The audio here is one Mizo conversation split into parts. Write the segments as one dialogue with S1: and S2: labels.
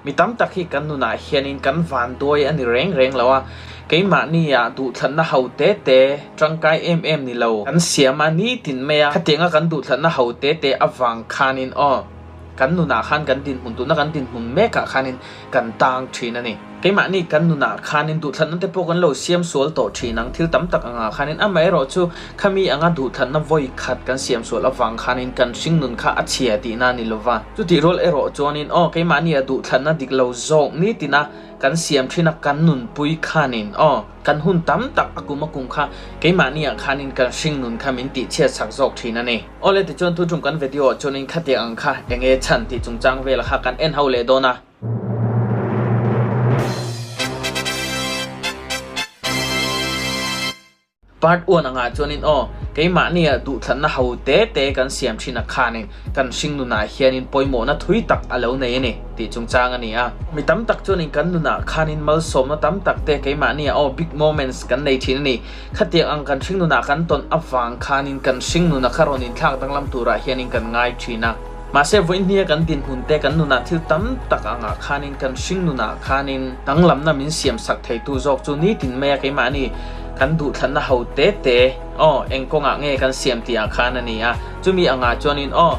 S1: Mi tam tak hi kan nunah hianin kan vanduai a ni reng reng lo a, keimahnia duhthlanna ho te te tangkai em em ni lo kan siam a nitin mai a, khatianga kan duhthlanna ho te te avang khanin aw kan nunah khan kan dinhmun tuna kan dinhmun mekah khanin kan tang thin a ni. Keimahni kan nunah khanin duhthlanna te pawh kan lo siam sual tawh thin ang, thil tam tak angah khanin amaherawh chu khami anga duhthlanna vawi khat kan siam sual avang khanin kan hringnun kha a chhia tihna a ni lova. Chutih rual erawh chuanin aw keimahni a duhthlanna dik lo zawk nitina kan siam thin a kan nunpui khanin aw kan hun tam tak a kum a kum kha keimahni ah khanin kan hringnun kha min tihchhiat sak zawk thin a ni. Awle tichuan thu tum kan video ah chuanin khatiang ang kha enge chhan tih chungchang vel kha kan en ho leh dawn a. Part one angah chuanin aw, keimahnia duhthlanna ho te te kan siam thin a khanin kan hringnunah hianin pawimawhna thui tak a lo nei a ni tih chungchang a ni a. Mi tam tak chuanin kan nunah khanin malsawmna tam tak te keimahnia aw big moments kan nei thin a ni. Khatiang ang kan hringnunah kan tawn avang khanin kan hringnuna kha rawn inthlak danglam turah hianin kan ngai thin a. Mahse vawiinhnia kan dinhmun te kan nunah thil tam tak angah khanin kan hring nunah khanin danglamna min siam sak theitu zawk chu nitin maia keimahni kan duhthlanna ho te te aw eng kawngah nge kan siam tih ah khan a ni a. Chumi angah chuanin aw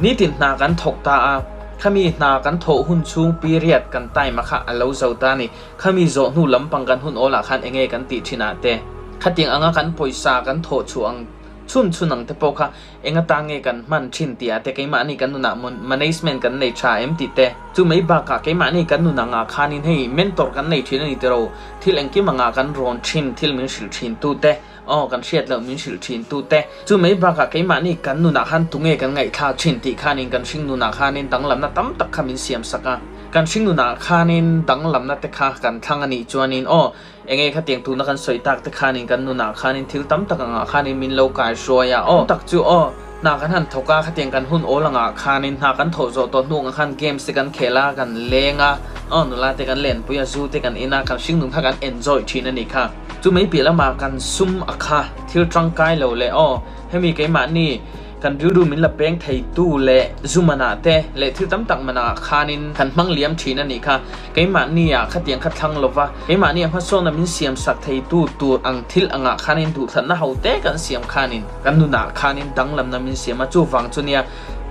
S1: nitin hna kan thawk ta a, khami hna kan thawh hun chhung period kan time a kha a lo zo ta a ni. Khami zawh hnu lampang kan hun awlah khan enge kan tih thin ah te khatiang anga kan pawisa kan thawh chhuah ang chhun chhun ang te pawh kha Eng atan nge kan hman thin tih ah te keimahni kan nunah management kan nei tha em tih te. Chu mai bakah keimahni kan nun angah khanin hei mentor kan nei thin a ni tiro, thil engkim angah kan rawn thin thil min hrilh thin tu te, aw kan hriat loh min hrilh thin tu te. Chu mai bakah keimahni kan nunah khan tunge kan ngaihthlak thin tih khanin kan hring nunah khanin danglamna tam tak kha min siam sak a. Kan hring nunah khanin danglamna te kha kan thlang a nih chuanin aw Enge khatiang tuna kan sawi tak te khanin kan nunah khanin thil tam tak angah khanin min lo kai hruai a, aw tak chu aw, hna kan han thawk a, khatiang kan hun awl angah khanin hna kan thawh zawh tawh hnu angah khan games te kan khel a, kan leng a, aw nula te kan lenpui a, zu te kan in a, kan hringnun kha kan enjoy thin a nih kha. Chu mai piah lamah kan sum a kha thil tangkai lo leh aw hemi keimahni Kan rilru min la peng theitu leh zu manah te leh thil tam tak manah khanin kan hmang liam thin a nih kha. Keimahnia khatiang kha thlang lova, keimahnia hmasawnna min siam sak theitu tur ang thil angah khanin duhthlanna ho te kan siam khanin kan nunah khanin danglamna min siam a, chuvang chu nia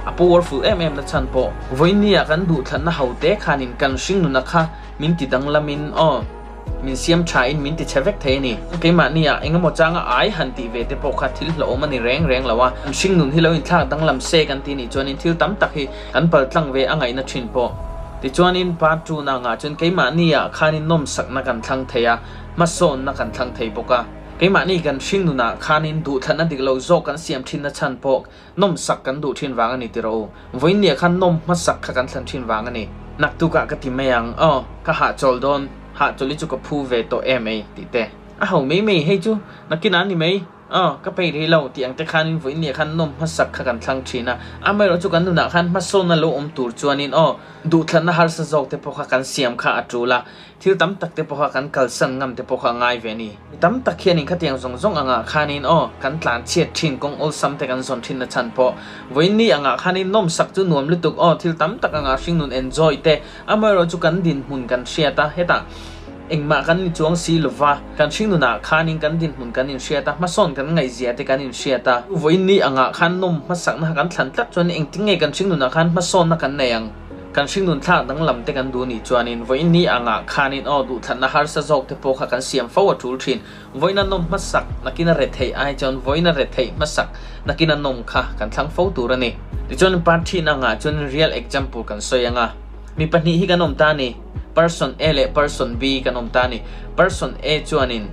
S1: a powerful em em na chhan pawh. Vawinia kan duhthlanna ho te khanin kan hringnuna kha min ti danglamin aw. Min siam tha in min ti chhe vek thei a ni. Keimahni ah eng emaw changa ai han tih ve te pawh kha thil hlauhawm a ni reng reng lo a. Kan hringnun hi lo inthlak danglam se kan ti nih chuanin thil tam tak hi kan pal tlang ve a ngaihna thin pawh. Tichuanin part two na angah chuan keimahni ah khanin nawmsakna kan thlang thei a, hmasawnna kan thlang thei bawk a. Keimahni kan hringnun ah khanin duhthlanna dik lo zawk kan siam thinna chhan pawh nawmsak kan duh thin vang a ni tiraw u. Vawiinniah khan nawm hmasak kha kan thlan thin vang a ni. Naktukah ka ti mai ang, aw, ka hahchawl dawn, hahchawl hi chu ka phu ve tawh em ei, tih te. A ho mai mai, hei chu nakinah a ni mai, aw, ka peih rih lo, tih ang te khanin vawiinniah khan nawm hmasak kha kan thlang thin a. Amaherawhchu kan nunah khan hmasawnna lo awm tur chuanin, aw, duhthlanna harsa zawk te pawh kha kan siam kha a tul a. Thil tam tak te pawha kan kalsan ngam te pawh kha a ngai ve a ni. Mi tam tak hianin khatiang zawng zawng angah khanin aw, kan tlan chhiat thin, kawng awlsam te kan zawn thin na chhan pawh. Vawiin ni angah khanin nawmsak chu nuam lutuk aw, thil tam tak angah hringnun enjoy te, amaherawh chu kan dinhmun kan hriat a, hetah engmah kan ni chuang si lova, kan hringnunah khanin kan dinhmun kan inhriat a, hmasawn kan ngaihzia te kan inhriat a. Vawiin ni angah khan nawm hmasakna kan thlan tlat chuan engtin nge kan hringnunah khan hmasawnna kan nei ang? Kan hringnun thlak danglam te kan duh nih chuanin vawiin ni angah khanin aw duhthlanna harsa zawk te pawh kha kan siam fo a tul thin. Vawiin a nawm hmasak nakin a retheih ai chuan vawiin a retheih hmasak nakin a nawm kha kan thlang fo tur a ni. Tichuan part thin angah chuan real example kan sawi anga mi pahnih hi kan awm ta a ni. Person A leh Person B kan awm ta a ni. Person A chuanin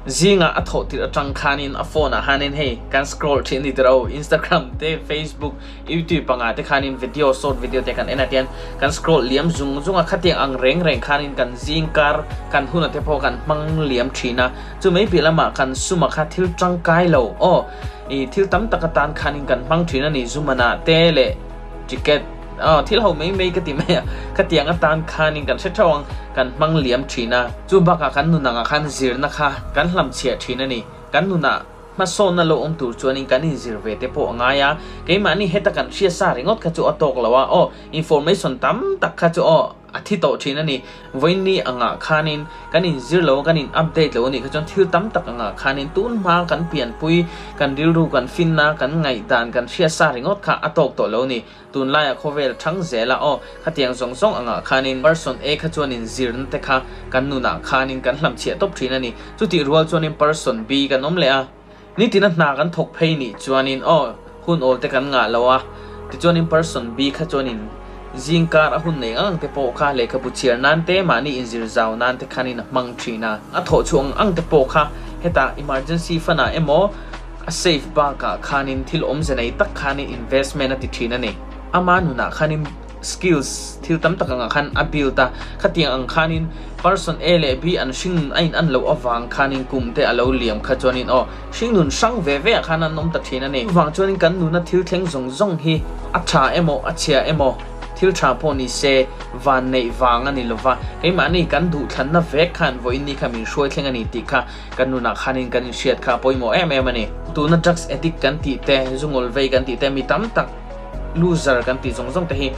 S1: Zingah a thawh tirh atang khanin a phone ah hanin hei kan scroll thin a ni tiraw Instagram te Facebook YouTube pangah te khanin video short video te kan en a tian kan scroll liam zung zung a khatiang ang reng reng khanin kan zing kar kan huna te pawh kan hmang liam thin a chu mai piah lamah kan suma kha thil tangkai lo aw i thil tam tak atan khanin kan hmang thin a ni zumana te leh ticket aw thil ho mai mai ka ti mai a khatiang atan khanin kan hre theuh ang kan hmang liam thin a chu bakah kan nun angah khan zirna kha kan hlamchhiah thin a ni kan nunah. Hmasawnna lo awm tur chuanin kan inzir ve te pawh a ngai a, keimahni heta kan hria sa ringawt kha chu a tawk lo a, aw, information tam tak kha chu aw, a thi tawh thin a ni. Vawiinni angah khanin kan inzir lo a, kan in update lo a nih kha chuan thil tam tak angah khanin tun hma kan pianpui, kan rilru kan finna, kan ngaihdan kan hria sa ringawt kha a tawk tawh lo a ni. Tunlaia khawvel thang zela aw, khatiang zawng zawng angah khanin person A kha chuanin zirna te kha kan nunah khanin kan hlamchhiah tawp thin a ni. Chutih rual chuanin person B kan awm leh a, nitina hna kan thawk phei nih chuanin aw, hun awl te kan ngah lo a, tichuanin person B kha chuanin zingkar a hun nei ang ang te pawh kha lehkhabu chhiar nan te, mahni inzir zau nan te khanin a hmang thin a. A thawh chhuah ang ang te pawh kha hetah emergency fund ah emaw, A safe bakah khanin thil awmze nei tak khanin investment a ti thin a ni. Ama nunah khanin skills thil tam tak angah khan a build a, khatiang ang khanin person A leh B an hringnun a in an loh avang khanin kum te a lo liam kha chuanin aw hringnun hrang ve ve ah khan an awm ta thin a ni. Chuvang chuanin kan nuna thil thleng zawng zawng hi a tha emaw a chhia emaw thil tha pawh ni se van neih vang a ni lova, keimahni kan duhthlanna vek khan vawiin ni kha min hruai thleng a ni tih kha Kan nunah khanin kan inhriat kha a pawimawh em em a ni. Tuna drugs addict kan tih te, zungawl vei kan tih te, mi tam tak loser kan tih zawng zawng te hi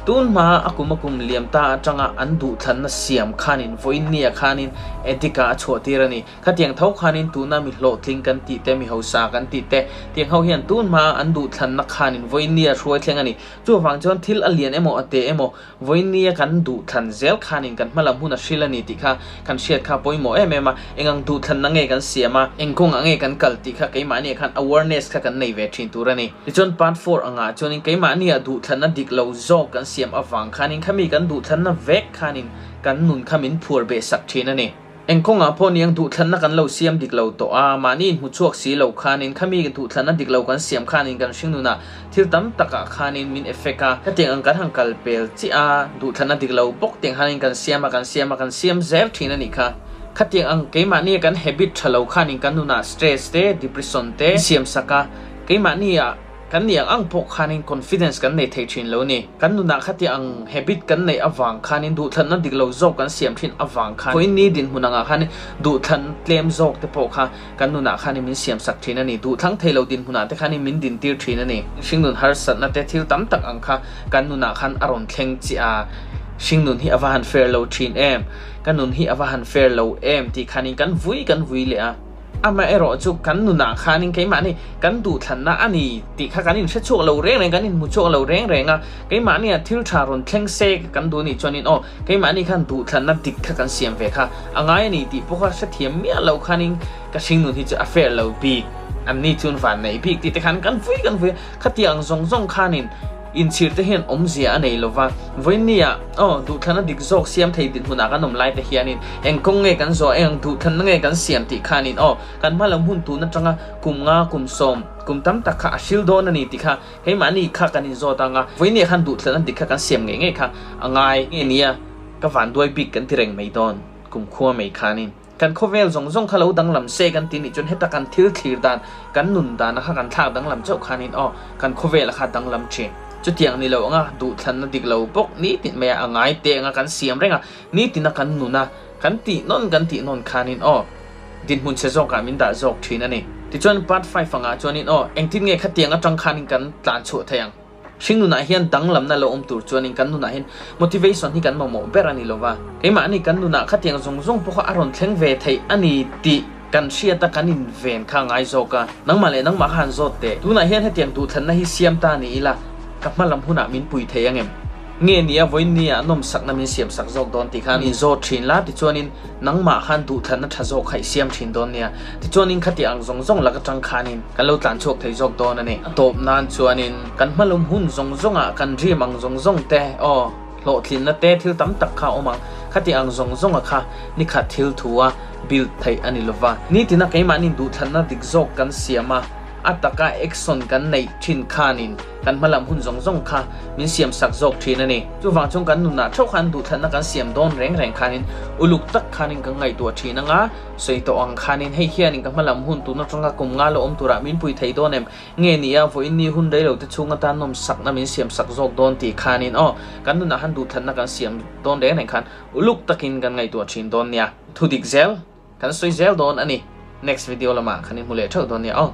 S1: tun hma a kum a kum liam ta atanga an duhthlanna siam khanin vawiin nia khanin addict ah a chhuah tir a ni. Khatiang tho khanin tuna mi hlawhtling kan tih te, mi hausa kan tih te, tiang ho hian tun hma an duhthlanna khanin vawiin nia hruai thleng a ni. Chuvang chuan thil a lian emaw a te emaw Vawinia kan duhthlan zel khanin kan hmalam hun a hril a ni tih kha kan hriat kha pawimawh em em a, engang duhthlanna nge kan siam a, eng kawngah nge kan kal tih kha keimahniah khan awareness kha kan nei ve thin tur a ni. Tichuan part 4 angah chuanin keimahniah duhthlanna dik lo zawk kan siam avang khanin khami kan duhthlanna vek khanin kan nun kha min phuar beh sak thin a ni. Eng kawngah pawh niang duhthlanna kan lo siam dik lo tawh a, mahni inhmu chhuak si lo khanin khami duhthlanna dik lo kan siam khanin kan hringnunah thil tam takah khanin min effect a, hetiang ang kan han kal pel chiah a, duhthlanna dik lo bawk tiang khanin kan siam a, kan siam a, kan siam zel thin a nih kha. Khatiang ang keimahnia kan habit tha lo khanin kan nunah stress te, depression te siam sak a, keimahnia Kan nih ang ang pawh khanin confidence kan nei thei thin lo ni. Kan nunah khati ang habit kan neih avang khanin duhthlanna dik lo zawk kan siam thin avang khan vawiin ni dinhmun angah khanin duhthlan tlem zawk te pawh kha kan nunah khanin min siam sak thin a ni. Duhthlang thei lo dinhmunah te khanin min dintir thin a ni. Hringnun harsatna te thil tam tak ang kha kan nunah khan a rawn thleng chiah a, hringnun hi a va han fair lo thin em, ka nun hi a va han fair lo em tih khanin kan vui kan vui leh a. Amaherawh chu kan nunah khanin keimahni kan duhthlanna a ni tih kha kan inhre chhuak lo reng reng, kan inhmu chhuak lo reng reng a. Keimahnia thil tha rawn thleng se kan duh nih chuanin aw, keimahni khan duhthlanna dik kha kan siam ve kha a ngai a ni tih pawh kha hrethiam miah lo khanin ka hringnun hi chu a fair lo bik, anni chuan van neih bik tih te khan kan vui kan vui a. Khatiang zawng zawng khanin Inchhir te hian awmzia a nei lova, vawinia aw duhthlanna dik zawk siam thei dinhmunah kan awm lai te hianin eng kawng nge kan zawh, eng duhthlanna nge kan siam tih khanin aw kan hma lam hun tun atanga kum nga, kum sawm, kum tam tak kha a hril dawn a ni tih kha keimahni kha kan inzawt anga, vawinia khan duhthlanna dik kha kan siam ngei ngei kha a ngai nge nia ka vanduai bik kan ti reng mai dawn kumkhua mai khanin. Kan khawvel zawng zawng kha lo danglam se kan ti nih chuan heta kan thil thlir dan, kan nun dana kha kan thlak danglam chauh khanin aw, kan khawvela kha danglam thin. Chutiang ni lo anga duhthlanna dik lo bawk nitin maia a ngai te anga kan siam reng a, nitina kan nun a, kan tih nawn kan tih nawn khanin aw, dinhmun chhe zawkah min dah zawk thin a ni. Tichuan part 5 angah chuanin aw, engtin nge khatiang atang khanin kan tlan chhuah thei ang? Hring nunah hian danglamna lo awm tur chuanin kan nunah hian motivation hi kan mamawh ber a ni lova. Keimahni kan nunah khatiang zawng zawng pawh kha a rawn thleng ve theih a ni tih kan hriat a, kan inven kha a ngai zawk a. Nangmah leh nangmah kha han zawt teh. Tunah hian hetiang duhthlanna hi siam ta ni ila, ka hma lam hunah min pui thei angem? Nge ni a vawiin ni ah nawmsakna min siamsak zawk dawn tih khan inzawt thin la, tichuanin nangmah khan duhthlanna tha zawk kha i siam thin dawn nia. Tichuanin khati ang zawng zawng lak atang khanin kan lo tlan chhuak thei zawk dawn a ni. A tawp nan chuanin kan hmalum hun zawng zawngah kan dream ang zawng zawng te, aw, hlawhtlinna te thil tam tak kha a awm ang. Khati ang zawng zawnga kha nikhat thil thu a build theih a ni lova. Nitina keimahni duhthlanna dik zawk kan siam a, a taka action kan neih thin khanin kan hmalam hun zawng zawng kha min siam sak zawk thin a ni. Chuvang chuan kan nunah theuh khan duhthlanna kan siam dawn reng reng khanin uluk tak khanin kan ngaihtuah thin anga sawi tawh ang khanin hei hianin ka hmalam hun tun atanga kum nga lo awm turah min pui thei dawn em? Nge ni a vawiin ni hun reilo te chhung atan nawm sakna min siam sak zawk dawn tih khanin aw kan nunah han duhthlanna kan siam dawn reng reng khan uluk takin kan ngaihtuah thin dawn nia. Thudik zel kan sawi zel dawn a ni. Next video lamah kan inhmu leh theuh dawn nia aw.